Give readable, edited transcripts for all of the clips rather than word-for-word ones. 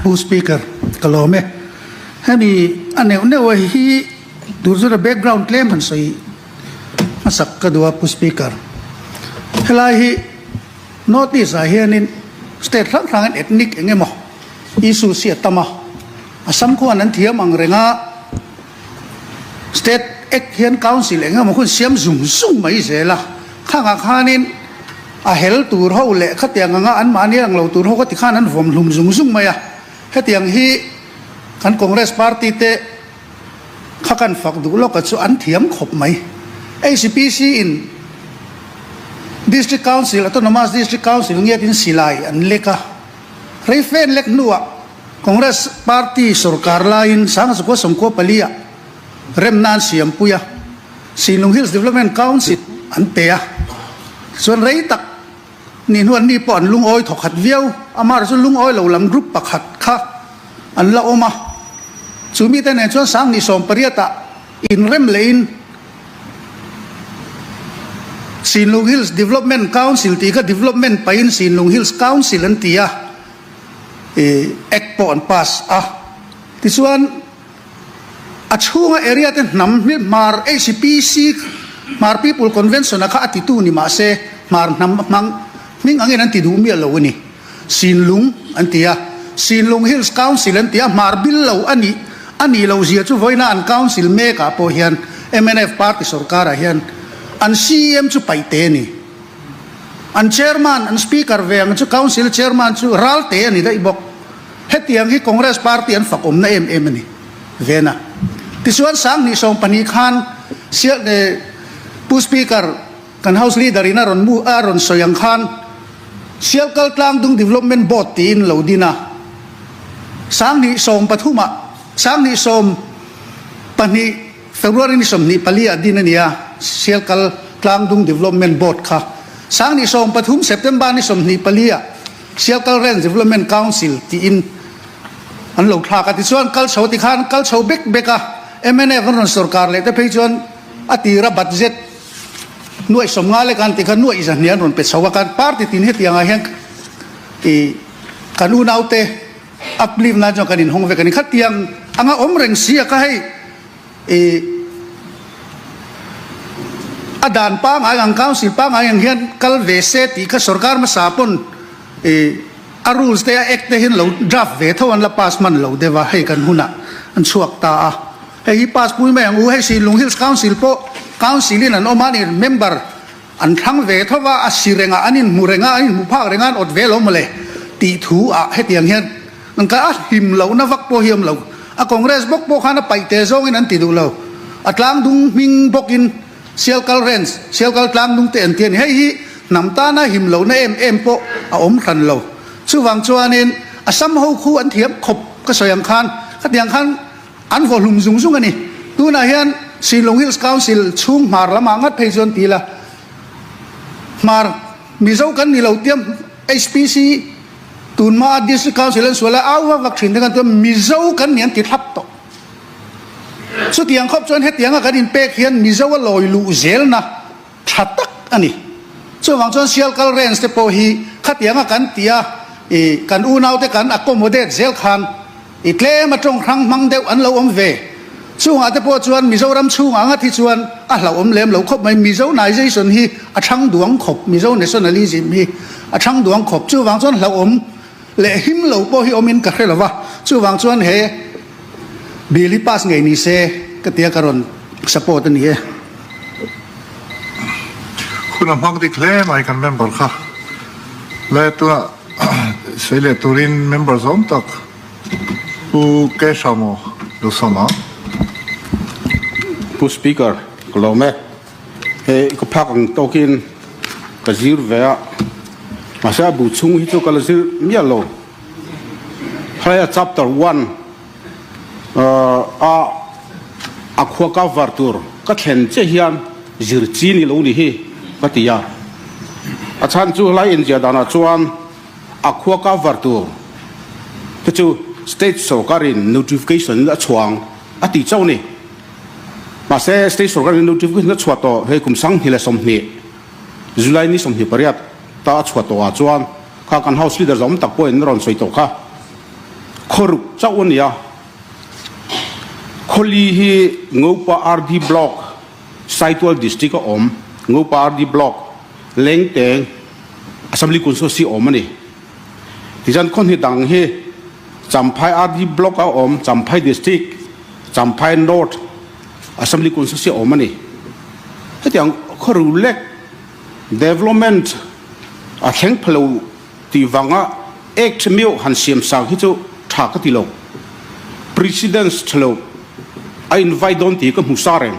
Pu Speaker, ka lawm e. Hemi a neuh neuh a hi tur chu background tlem han sawi hmasak ka duh a Pu Speaker. Helai hi North East ah hianin state hrang hrangin ethnic eng emaw issues hi a tam a, Assam khuan an thiam ang reng a, State Act hian Council eng emaw hun siam zung zung mai zel a, khangah khanin a hel tur ho leh khatiang anga anmahni ang lo tur ho ka ti khan an vawm hlum zung zung mai a, hetiang hi kan Congress party te kha kan fak duh lawka chu an thiam khawp mai. HPC in District Council, Autonomous District Council ngiatin silai an lek a, rei fen lek hnuah Congress party sorkar laiin Sangzukua Sawmkua palia remna an siampui a, Sinlung Hills Development Council an pe a, chuan rei tak ni hnuan mi pawh an lungawi thawkhat viau, amah chu lungawi lo lam group pakhat kha an la awm a, chu mite nen chuan Sangni 18 ah inrem lehin Sinlung Hills Development Council tih kha Development pahin Sinlung Hills Council an ti a. Act pawh an pass a, tichuan a chhunga area te hnam hi Hmar HPC, Hmar People Convention a kha a titu ni mahse Hmar hnam hmang hming angin an ti duh miah lo a ni. Sinlung an ti a, Sinlung Hills Council an ti a, Hmar bil lo a nih a nih loh zia chu vawiina an council mekah pawh hian mnf party sorkarah hian an CM chu paihte a ni. An chairman, an speaker ve ang chu council chairman chu Ralte a ni daih bawk. Hetiang hi Congress party an fakawmna em em a ni vena. Tichuan 2012 khan Sial Pu Speaker kan House Leader in a rawn mu a rawn sawi ang khan Sialkal Tlangdung Development Board tiin lo din a. 2013 ah 2012 February ni 24 ah din a ni a, Sialkal Tlangdung Development Board kha 2013 September ni 24 ah Sialkal Range Development Council tiin an lo thlak a. Tichuan kal chho tikhan kal chho bek bek a, mnf an rawn sorkar leh te phei chuan a tira budget nuaih 50 lek an ti kha nuaih 200 an rawn pe chho a. Kan party tin hetiangah hian ih kan unaute uplift nan chuan kan inhawng vek a ni. Khatiang anga awm reng si a kha hei. I a dan pangngai ang council pangngai ang hian kal ve se tih kha sorkar hmasa pawn i a rules te a act te hian lo draft ve tho an la pass hman lo deuh a, hei kan hunah an chhuak ta a, hei hi pass pui mai ang u, hei Sinlung Hills Council pawh council in an awm a ni member an thlang ve tho va, a si rengah an inhmu reng a, an inhmu phak reng a an awt ve lo mawle tih thu ah hetiang hian An ka a hlim lohna vak pawh hi a awm lo. A Congress bawk pawh khan a paih teh zawngin an ti duh lo. A tlangdung hming bawkin Sialkal Range, Sialkal tlangdung te an ti a ni. Hei hi hnam tana him lohna em em pawh a awm hran lo. Chuvang chuanin Assam ho khu an thiam khawp ka sawi ang khan khatiang khan an vaw hlum zung zung a ni. Tunah hian Shillong Hills Council chhung hmar lamah ngat phei chuan ti ila hmar Mizo kan ni lo tiam HPC Tunhma a District Council an sual a, au vak vak thin te khan chuan Mizo kan ni an ti thlap tawh. Chutiang khawp chuan hetianga kan inpek hian Mizo a lawi luh zelna tha tak a ni. Chuvang chuan Sialkal Range te pawh hi khatianga kan tih a, ih kan unaute kan accommodate zel khan ih tlem a tawng hrang hmang deuh an lo awm ve. Chungah te pawh chuan Mizoram chhungah ngat hi chuan a hlauhawm lem lo khawp mai. Mizonization hi a thang duang khawp, Mizo nationalism hi a thang duang khawp. Chuvang chuan hlauhawm leh him lo pawh hi awmin ka hre lo va. Chuvang chuan he bill hi pass ngei ni se ka tia ka rawn support a ni e. Hun a hmang dik hle mai kan member kha. Le tunah sawi leh turin member zawm tak. Pu Kesha maw Lusama? Pu Speaker, ka lawm e. Hei ka phak ang tawkin ka zir ve a, mahse a bu chhung hi chu ka la zir miah lo. Helai a chapter one a a khua cover tur ka thlen che hian zir chi ni lo ni hi ka ti a. A chhan chu helai inziah danah chuan A khua cover tur te chu state sorkarin notification a chhuang a tih chauh a ni. Mahse state sorkarin notification a chhuah tawh hei kum 2020 July ni 28 ta a chhuah tawh ah chuan kha kan house leader zawm tak pawhin a rawn sawi tawh kha. Khawruk chauh a ni a. Khawli hi Ngopa RD Block, Saitual District a awm, Ngopa RD Block, Lengteng Assembly Constituency awm a ni. Tichuan khaw hnih dang hi Champhai RD Block a awm, Champhai District, Champhai North Assembly Constituency awm a ni. Hetiang khawru lek development a thleng pha lo tih vanga Act meuh han siam sang hi chu tha ka ti lo. Precedence tha lo a invite dawn tih ka hmu sa reng.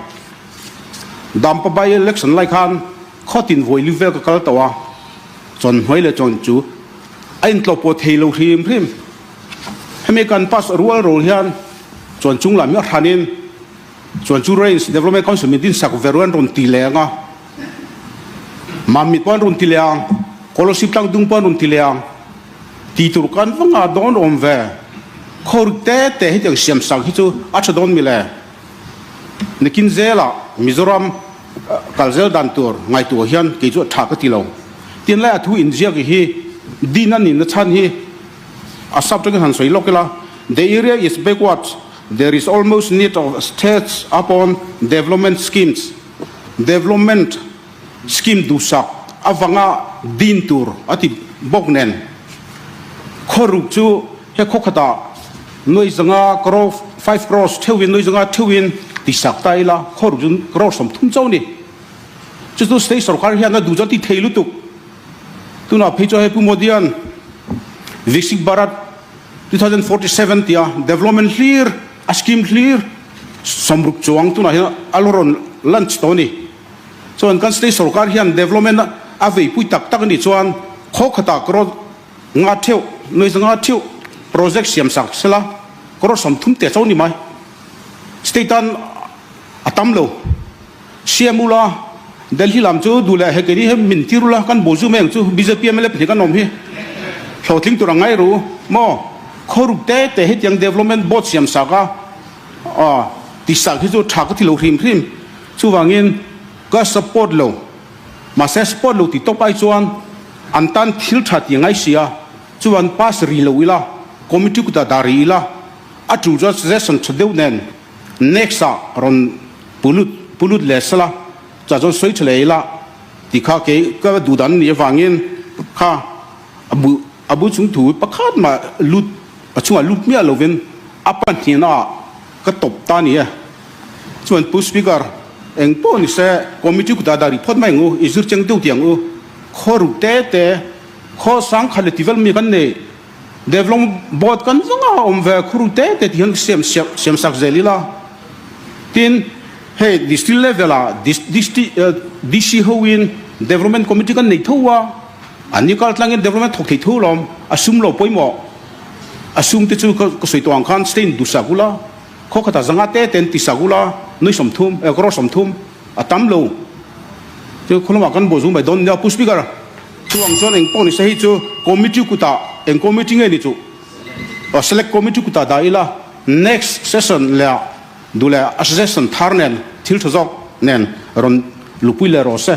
Dampa by election lai khan khaw tin vawi li vel ka kal tawh a, chawn hnuai leh chawn chu a intlawh pawh thei lo hrim hrim. Hemi kan pass rual rual hian chuan chung lam hi a hranin chuan chu Range Development Council min dinsak ve rual an rawn ti leng a. Mamit pawh an rawn ti leh ang, Kolosip tlangdung pawh an rawn ti leh ang. Ti tur kan va ngah dawn awm ve. Khawrik te te hetiang siamsak hi chu a tha dawn mi le. Nikin zela Mizoram kal zel dan tur ngaihtuah hian kei chu a tha ka ti lo. Tinlai a thu inziak hi din a nihna chhan hi a sap tangin han sawi lawk ila, The area is backward, there is almost need of states upon development schemes. Development scheme duhsak avanga din tur a ti bawk nen khawruk chu he khaw khatah nuai zanga crore five crores theuhin nuai zanga theuhin tisak ta ila khawruk chu crore 30 chauh a ni. Chu chu state sorkar hian a duh chu a ti thei lutuk. Tunah phei chuan hei Pu Modi-a'n Viksit Bharat 2047 tia development hlir a scheme hlir 60 chuang tunah hian a lo rawn lunch tawh a ni. Chuan kan state sorkar hian development a veipui tak tak a nih chuan khaw khatah crore nga theuh, nuai zanga theuh project siam sak sela crore 30 teh chauh a ni mai. State tan a tam lo. Siam ula, Delhi lam chu duh leh hekeri hi min tir ula kan bawh zu mai ang chu bjp mla pahnih kan awm hi hlawhtling tur ang ngai ru maw khawruk te te hetiang development board siam sak a aw ti sak hi chu tha ka ti lo hrim hrim chuvangin ka support lo mahse support lo ti tawp ai chuan an tan thil tha ti ngai sia chuan pass ri lo ila committee kutah dah ri ila a tul chuan suggestion tha deuh nen next ah rawn Pulut pulut leh sala chah chuan sawi tha leh ila tih kha kei ka duh dan anih avangin kha a bu a bu chung thu pakhat mah lut a chungah lut miah lovin a pahnihna ah ka tawp ta a ni e. Chuan Pu Speaker eng pawh ni se committee kutah dah rih phawt mai ang u, i zir cheng deuh tih ang u. Khaw ruk te te, khaw sang khat leh tivel mi kan nei Development Board kan vanga a awm ve khur te te tih hian siam siam sak zel ila. Tin, hei district level ah district DC hoin Development Committee kan nei tho a, an ni kal tlangin development thawk thei tho lawm, a sum lo pawimawh. A sum te chu ka sawi tawh ang khan state duhsak ula, khaw khatah zanga te ten tisak ula, nui 30, crore 30 a tam lo. Chu khawlamah kan bawh zu mai dawn nia Pu Speaker. Chuvang chuan eng pawh ni se hei chu committee kutah eng committee nge ni chu aw select committee kutah dah ila next session leh duh leh a suggestion thar nen thil tha zawk nen rawn lupui leh rawh se.